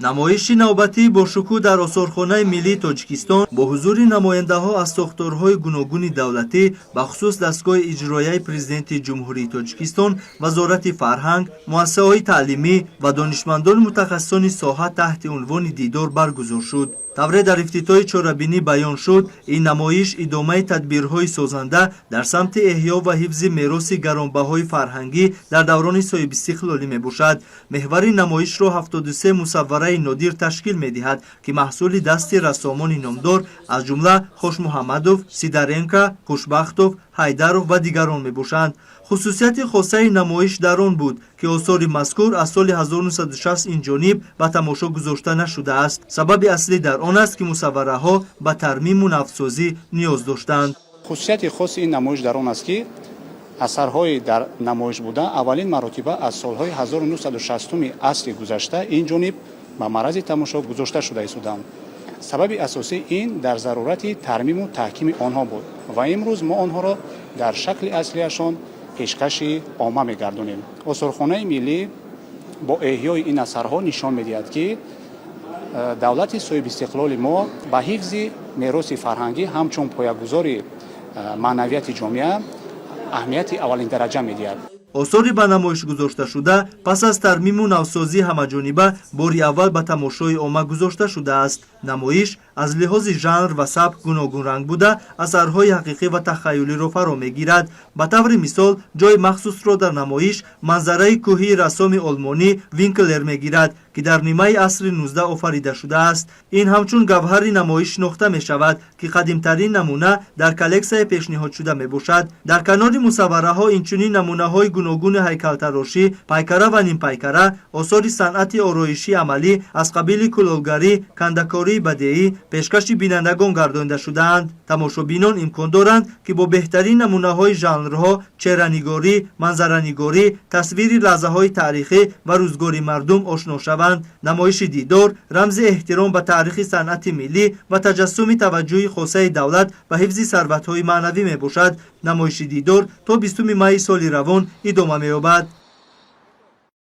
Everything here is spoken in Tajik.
Намоиши навбатӣ бошукӯҳ дар Осорхонаи миллии Тоҷикистон бо ҳузури намояндаҳо аз сохторҳои гуногуни давлатӣ, бахусус дастгоҳи иҷроияи Президенти Ҷумҳурии Тоҷикистон, Вазорати фарҳанг, муассисаҳои таълимӣ ва донишмандону мутахассисони соҳа таҳти унвони «Дидор» баргузор шуд. Тавре дар ифтитоҳи чорабинӣ баён шуд, ин намоиш идомаи тадбирҳои созанда дар самти эҳё ва ҳифзи мероси гаронбаҳои фарҳангӣ дар даврони соҳибистиқлолӣ мебошад. Меҳвари намоишро 73 мусаввараи нодир ташкил медиҳад, ки маҳсули дасти рассомони номдор, аз ҷумла Хошмуҳаммадов, Сидоренко, Хушбахтов, Ҳайдаров ва дигарон мебошанд. Хусусияти хосаи намоиш дар он буд, ки осори мазкур аз соли 1960 инҷониб ба тамошо гузошта нашудааст. Сабаби аслӣ дар он аст, ки мусаввараҳо ба тармиму навсозӣ ниёз доштанд. Хусусияти хоси ин намоиш дар он аст, ки асарҳои дар намоиш буда аввалин маротиба аз солҳои 1960 асри гузашта ин ҷониб ба маърази тамошо гузошта шуда истоданд. Сабаби асосӣ ин дар зарурати тармиму таҳкими онҳо буд ва имрӯз мо онҳоро дар шакли аслиашон пешкаши омма мегардонем. Осорхонаи миллӣ бо эҳёи ин асарҳо нишон медиҳад, ки давлати соҳибистиқлоли мо ба ҳифзи мероси фарҳангӣ ҳамчун поягузори маънавияти ҷомеа аҳамияти аввалиндараҷа медиҳад. Осори ба намоиш гузошташуда пас аз тармиму навсозии ҳамаҷониба бори аввал ба тамошои омма гузошта шудааст. Намоиш аз лиҳози жанр ва сабк гуногунранг буда, асарҳои ҳақиқӣ ва тахаюлиро фаро мегирад. Ба таври мисол, ҷои махсусро дар намоиш манзараи кӯҳии рассоми олмонӣ Винклер мегирад, ки дар нимаи асри 19 офарида шудааст. Ин ҳамчун гавҳари намоиш шинохта мешавад, ки қадимтарин намуна дар коллексияи пешниҳодшуда мебошад. Дар канори мусаввараҳо инчунин намунаҳои гуногуни ҳайкалтарошӣ, пайкара ва нимпайкара, осори санъати ороишии амалӣ аз қабили кулолгарӣ, кандакории бадеӣ пешкаши бинандагон гардонида шудаанд. Тамошобинон имкон доранд, ки бо беҳтарин намунаҳои жанрҳо: чеҳранигорӣ, манзаранигорӣ, тасвири лаҳзаҳои таърихӣ ва рӯзгори мардум ошно шаванд. Намоиши «Дидор» рамзи эҳтиром ба таърихи санъати миллӣ ва таҷассуми таваҷҷӯҳи хосаи давлат ба ҳифзи сарватҳои маънавӣ мебошад. Намоиши «Дидор» то 20 майи соли равон идома меёбад.